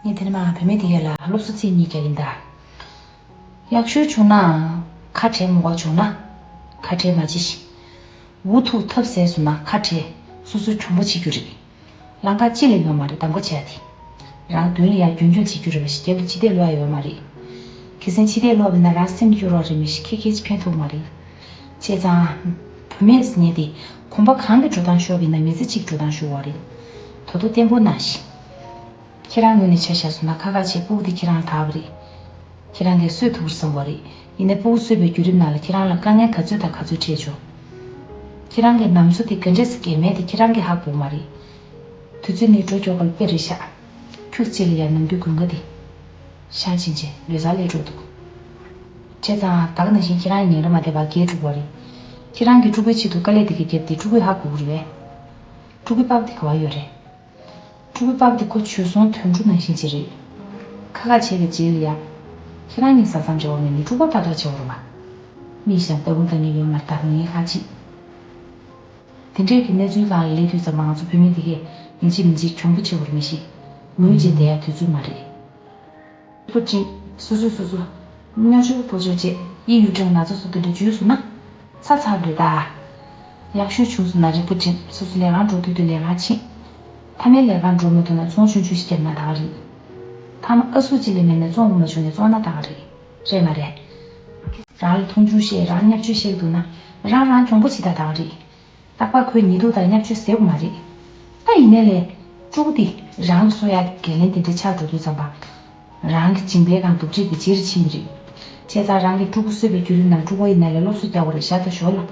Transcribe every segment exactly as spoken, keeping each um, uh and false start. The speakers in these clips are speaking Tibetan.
ངས་དེ་ནས་མ་བུད་མེད་དེ་གས་ལ་སློབ་གསོ་ཚིག་གཉིས་རྒྱག་གིན་གདའ། ཡག་ཤོས་བྱུང་ན་ཁ་བྲལ་མི་དགོས། བྱུང་ན་ཁ་བྲལ་མ་བྱེད་ཤིག་འུ་ཐུག་ཐབས་ཟད་སོང་ན་ཁ་བྲལ། སོ་སོ་གྱོང་པོ་བྱེད་རྒྱུ་རེད། ལམ་ཁ་ཅི་ལ་ཡོད་མ་རེད། གདམ་ག་བྱས་ཏེ། རང་མདུན་ལ་ཡར་རྒྱུན་འཁྱོངས་བྱེད་རྒྱུ་རེད་པ་ཞིག་རྒྱབ་ལ་ཕྱི་བལྟས་ལོག་ཡ་ཡོད་མ་རེད། གལ་སྲིད་ཕྱི་བལྟས་ལོག་པ་ཡིན་ན་རང་སེམས་སྐྱོ་རོགས་རེད། མི་ཞིག་ཁྱེད་ཁྱེད་ཕན་ཐོགས་མ་རེད། བྱས་ཙང་། བུད་མེད་ཟེར་མཁན་དེ་གོམ་པ་གང་གི་འགྲོ་སྟངས་ཤོར་བ་ཡིན་ན་མི་ཚེ་གཅིག་འགྲོ་སྟངས་ཤོར་བ་རེད། ད་དུང་བརྟན་པོ་གནང་ཞིག་ཁྱེད་རང་ངོས་ནས་ཆ་བཞག་སོང་ན་ཁ་ཁ་བྱས་སྤུ་གུ་དེ་ཁྱེད་རང་ལ་བདག་པ་རེད། ཁྱེད་རང་གིས་གསོས་ཐུབ་པར་བསམ་པ་རེད། ཡིན་ནའི་སྤུ་གུ་གསོས་པའི་བརྒྱུད་རིམ་ནང་ལ་ཁྱེད་རང་ལ་དཀའ་ངལ་ག་ཚོད་དང་ག་ཚོད་འཕྲད་བྱུང་། ཁྱེད་རང་གི་ནམ་འཚོ་དེ་ག་འདྲས་སེ་སྐྱེལ་མིན་དེ་ཁྱེད་རང་གིས་ཧ་གོ་མ་རེད། དུས་ཚོད་ནི་འགྲོ་མགྱོགས་པ་ལ་དཔེ་རེད་ཤག་ཁྱུག་ཅིག་ལ་ཡང་ནམ་རྒྱུན་དགུན་ཁ་དེ། ཤང་ཕྱིན་ཆད་ལོ་ཙཱ་སླེབས་འགྲོ་འདུག་བྱས་ཙང་ད་ག་ནང་བཞིན་ཁྱེད་རང་ཉིན་རེ་མ་བསྡད་པར་རྒས་འགྲོ་གི་རེད། ཁྱེད་རང་གིས་ཕྲུ་གུའི་ཆེད་དུ་དཀའ་ལས་དེ་ག་བརྒྱབ་སྟེ་ཕྲུ་གུས་ཧ་གོ་གི་རེད་པས། ཕྲུ་གུའི་པ་ཕ་དེ་ག་པར་ཡོད་རེད། ཕྲུ་གུའི་པ་ཕ་དེ་ཁོ་བྱོལ་སོང་དོན་གྲུབ་ནང་བཞིན་ཅིག་རེད། ཁ་ཁ་བྱས་པའི་རྗེས་ལ་ཡ། ཁྱེད་རང་གཉིས་ས་མཚམས་འབྲལ་བ་མིན་ནས་ཕྲུ་གུ་ཏག་ཏག་བྱེད་དགོས་རེད་པ། མིག་ཤེལ་ལྟ་བུ་འདང་གི་ཡོད་མ་རེད། ད་རུང་ངས་ཧ་ཅིག་དེ་འདྲའི་གི་གནས་ཚུལ་ལ་སླེབས་དུས་ཙམ་པ་ང་ཚོ་བུད་མེད་དེ་གས་ཡིན་གཅིག་མིན་གཅིག་གྱོང་པོ་ཆེ་བོར་མི་ཤེས། ངུས་བྱས་བསྡད་ཡ་དུས་ཚོད་མ་རེད། ཕུ་ཅིང་། སོ་སོ་སོ་སོ། མཉམ་ཞུགས་ཕུ་ཅོ་བྱེད། ཡི་ཡུ་ཀྲང་ན་ཚོ་སོ་དེ་འདྲ་འཇུས་སོང་ན། ཚ་ཚ་རེད་ད། ཡག་ཤོས་བྱུང་སོང་ན་རེད། ཕུ་ཅིང་། སོ་སོ་ལས་ཀ་འགྲོ་དུས་དུས་ལས་ཀ་ཕྱིན། ཐ་མའི་ལས་ཀ་འགྲོ་མི་ཐུབ་ན་ཚོང་ཆུང་ཆུང་ཞིག་བརྒྱབ་ན་ད་ག་རེད། ཐ་མ་ཨ་སུ་ཅི་ལས་མེད་ན་བཙོང་དགོས་མ་བྱུང་ནས་བཙོང་ན་ད་ག་རེད། རེད་མ་རེད། རང་ལ་མཐོང་ཆུང་བཤད། རང་བརྙས་བཅོས་བཤད་འདུག་ན། རང་རང་གྱོང་པོ་བྱེད་ད་ད་ག་རེད། རྟག་པར་ཁོའི་ཉེ་དུ་དང་བརྙས་བཅོས་ཟེར་བ་མ་རེད། ད་ཡིན་ནའི་ལས། ཕྲུ་གུ་དེ་རང་གི་གསོ་ཡག་གི་འགན་ལེན་དེ་འདྲ་ཆགས་འགྲོ་དུས་ཙམ་པ། རང་གི་སྦྱིན་པའི་སྒང་སྡུག་ཁྲེས་དེ་ཇེ་རུ་ཕྱིན་གྱི་རེད། བྱས་ཙང་རང་གི་ཕྲུ་གུ་གསོས་པའི་བརྒྱུད་རིམ་ནང་ཕྲུ་གུ་ཡིན་ནའི་ལས་སློབ་གསོ་རྒྱག་དགོས་རེད། བཞག་ད་ཞོར་ལ།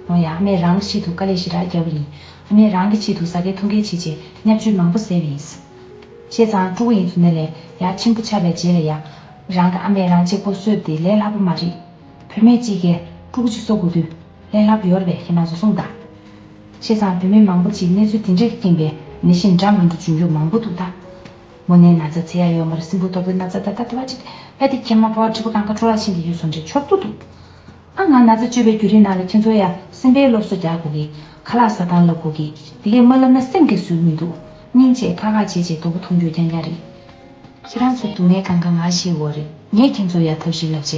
འོ་ཡ། ཨ་མས་རང་གི་ཆེད་དུ་དཀའ་ལས་ཞེ་དྲག་བརྒྱབ་པ་ཡིན། ཨ་མས་རང་གི་ཆེད་དུ་ཟ་མཁན་འཐུང་མཁན་བྱས་བྱས་བརྙས་བཅོས་མང་པོ་བཟས་པ་ཡིན། བྱས་ཙང་ཕྲུ་གུ་ཡིན་ཚུལ་ནས་ལས་ཡག་ཆེན་པོ་ཆགས་པའི་རྗེས་ལ་ཡ། རང་གི་ཨ་མས་རང་གཅིག་པོ་གསོས་པ་དེ་ལས་སླ་པོ་མ་རེད། བུད་མེད་གཅིག་གིས་ཕྲུ་གུ་གཅིག་གསོ་དགོས་དུས་ལས་སླ་པོ་ཡོད་རེད་པས། ཁྱེད་རང་ཚོ་གསུངས་དང་། བྱས་ཙང་བུད་མེད་མང་པོ་ཅིག་གནས་ཚུལ་དེ་འདྲའི་རྐྱེན་པས་ནད་གཞི་འདྲ་མི་འདྲ་འབྱུང་རྒྱུ་མང་པོ་འདུག་ད། དངོས་གནས་ན་ཚ་ཚ་ཡག་ཡོད་མ་རེད། སྲིན་འབུ་ལྟ་བུའི་ན་ཚ་ད་ད་ལྟ་བ་ཅིག་ཕ་དེ་ཁྱེད་མ་ཕོ་བ་ཁྲི་པོ་གང་ག་འཕྲོ་བརླག་ཕྱིན་དེ་ཡོད་སོང་རེད། ཆོག་ཏུ་འདུག་ཨ་ང་ན་ཚ་བཅོས་པའི་བརྒྱུད་རིམ་ནང་ལ་ཁྱེད་ཚོ་ཡ་སེམས་པའི་སློབ་གསོ་རྒྱག་དགོས་གི། ཁ་ལག་ཟ་སྟངས་བསླབ་དགོས་གི། དེ་གས་མ་བསླབ་ན་སེམས་ཀྱིས་བཟོད་མི་འདུག་སྙིང་རྗེ་ཁ་ཁ་བྱས་བྱས་དོ་པོ་མཐོང་རྒྱུ་རྐྱང་རྐྱང་རེད། ཁྱེད་རང་ཚོའི་སྡུག་བསྔལ་གང་ག་ང་ཤེས་ཡོད་རེད། ངས་ཁྱེད་ཚོ་ཡ་ཐབས་ཤེས་བསླབ་བྱས་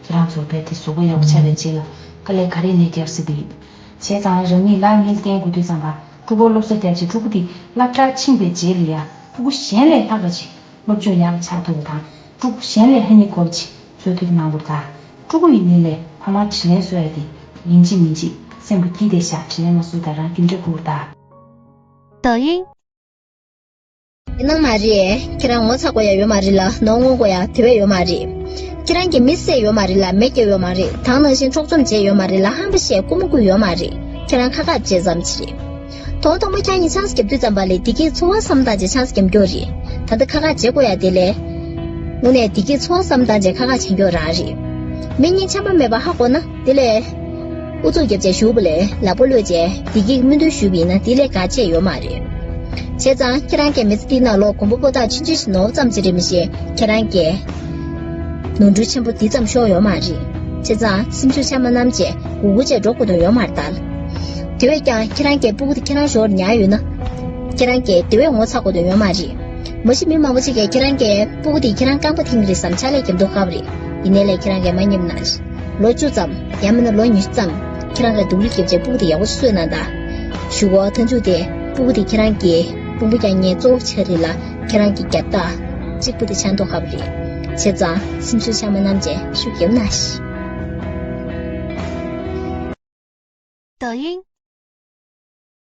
ཁྱེད་རང་ཚོ་རྦད་དེ་གཟུགས་པོ་ཡག་པོ་ཆགས་པའི་རྗེས་ལ་དཀའ་ལས་ག་རེ་ནས་བརྒྱབ་སྲིད་དེ་ཡིན། བྱས་ཙང་རང་ཉིད་ལ་ངས་བསྟན་དགོས་དུས་ཙམ་པ་ཕྲུ་གུར་སློབ་གསོ་རྒྱབ་བྱས་ཕྲུ་གུ་དེ་སློབ་གྲྭར་ཕྱིན་པའི་རྗེས་ལ་ཡ་ཕྲུ་གུ་གཞན་ལས་ལྷག་པ་ཅིག་སློབ་སྦྱོང་ཡག་པོ་ཆགས་ཐུབ་པ་དང་ཕྲུ་གུ་གཞན་ལས་ལྷ་ཉིད་དགོས་པ་ཅིག་བཟོ་ཐུབ་པ་གནང་དགོས་རེད་ད། ཕྲུ་གུ་ཡིན་ནའི་ལས་ཕ་མར་དྲིན་ལན་གཟོ་ཡ་དེ་ཡིན་གཅིག་མིན་གཅིག་སེམས་པ་སྐྱིད་བསྡད་ཤག་དྲིན་ལན་མ་གཟོ་ད་རང་རྒྱུ་འབྲས་ཁུར་ད། 抖音。 ཡིན་ནམ་མ་རེད། ཁྱེད་རང་ངོ་ཚ་དགོས་ཡ་ཡོད་མ་རེད་ལ་ནོར་ངོ་དགོས་ཡ་དེ་བས་ཡོད་མ་རེད། ཁྱེད་རང་གིས་མི་བསད་ཡོད་མ་རེད་ལ་མེ་བརྒྱབ་ཡོད་མ་རེད། དེ་ནང་བཞིན་འཕྲོག་བཅོམ་བྱས་ཡོད་མ་རེད་ལ་ཧམ་པ་བཤད་རྐུ་མ་རྐུས་ཡོད་མ་རེད། ཁྱེད་རང་ཁ་ཁ་བྱས་ཙམ་ཅིག་རེད། དོན་དང་པོ་ཁྱེད་གཉིས་ཆང་ས་བརྒྱབ་དུས་ཙམ་པ་ལས་བདེ་སྐྱིད་འཚོ་བ་བསམ་བཏང་བྱས་ཆང་ས་བརྒྱབ་མཁན་རེད། ད་ལྟ་ཁ་ཁ་བྱེད་དགོས་ཡ་དེ་ལས། དངོས་གནས་བདེ་སྐྱིད་འཚོ་བ་བསམ་བཏང་བྱས་ཁ་ཁ་བྱེད་མཁན་རང་རེད། མི་གཉིས་འཆམ་པ་མེད་པ་ཧ་གོ་ན་དེ་ལས། ཨུ་ཚུགས་རྒྱབ་བྱས་བཞུགས་པ་ལས་ལག་པ་གློད་བྱས་བདེ་སྐྱིད་སྨོན་འདུན་ཞུས་པ་ཡིན་ན་དེ་ལས་ག་ཆད་ཡོད་མ་རེད། བྱས་ཙང་ཁྱེད་རང་གིས་མི་ཚེ་འདིའི་ནང་ལོགས་མགོན་པོ་པོ་ཏཱ་ཆུང་ཆུང་ཞིག་ནོར་བ་ཙམ་ཅིག་རེད་མི་ཤེས། ཁྱེད་རང་གིས་ནོར་འཁྲུལ་ཆེན་པོ་འདི་ཙམ་ཤོར་ཡོད་མ་རེད། བྱས་ཙང་སེམས་ཤུགས་ཆག་མ་གནང་བྱས་གུ་གུ་བྱས་འགྲོ་དགོས་དོན་ཡོད་མ་རེད་ད། དེ་བས་ཀྱང་ཁྱེད་རང་གིས་སྤུ་གུ་དེ་ཁྱེད་རང་ཞོར་ཉར་ཡོད་ན། ཁྱེད་རང་གིས་དེ་བས་ངོ་ཚ་དགོས་དོན་ཡོད་མ་རེད། མ་གཞི་མི་མང་པོ་ཅིག་གིས་ཁྱེད་རང་གིས་སྤུ་གུ་དེ་ཁྱེད་རང་རྐང་པ་འཐེན་གྱི་རེད་བསམ་ཕྱག་ལས་རྒྱབ་མདོག་ཁ་པོ་རེད། ཡིན་ནའི་ལས་ཁྱེད་རང་གིས་མ་ཉེས་གནང་། ལོ་བཅུ་ཙམ་ཡང་མིན་ན་ལོ་ཉི་ཤུ་ཙམ་ཁྱེད་རང་གིས་སྡུག་རུས་བརྒྱབ་བྱས་སྤུ་གུ་དེ་ཡག་པོ་གསོས་གནང་དང་། གཞུག་གུ་མཐའ་མཇུག་དེ་སྤུ་གུ་དེ་ཁྱེད་རང་གི་དཔུང་པ་རྒྱག་མཁན་གཙོ་བོ་ཆགས་རེད་ལ་ཁྱེད་རང་གི་རྒྱབ་ཐག་གཅིག་པུ་དེ་ཆགས་མདོག་ཁ་པོ་རེད། བྱས་ཙང་སེམས་ཤུགས་ཆག་མ་གནང་བྱས་ཤུགས་རྒྱབ་གནང་ཞིག 抖音。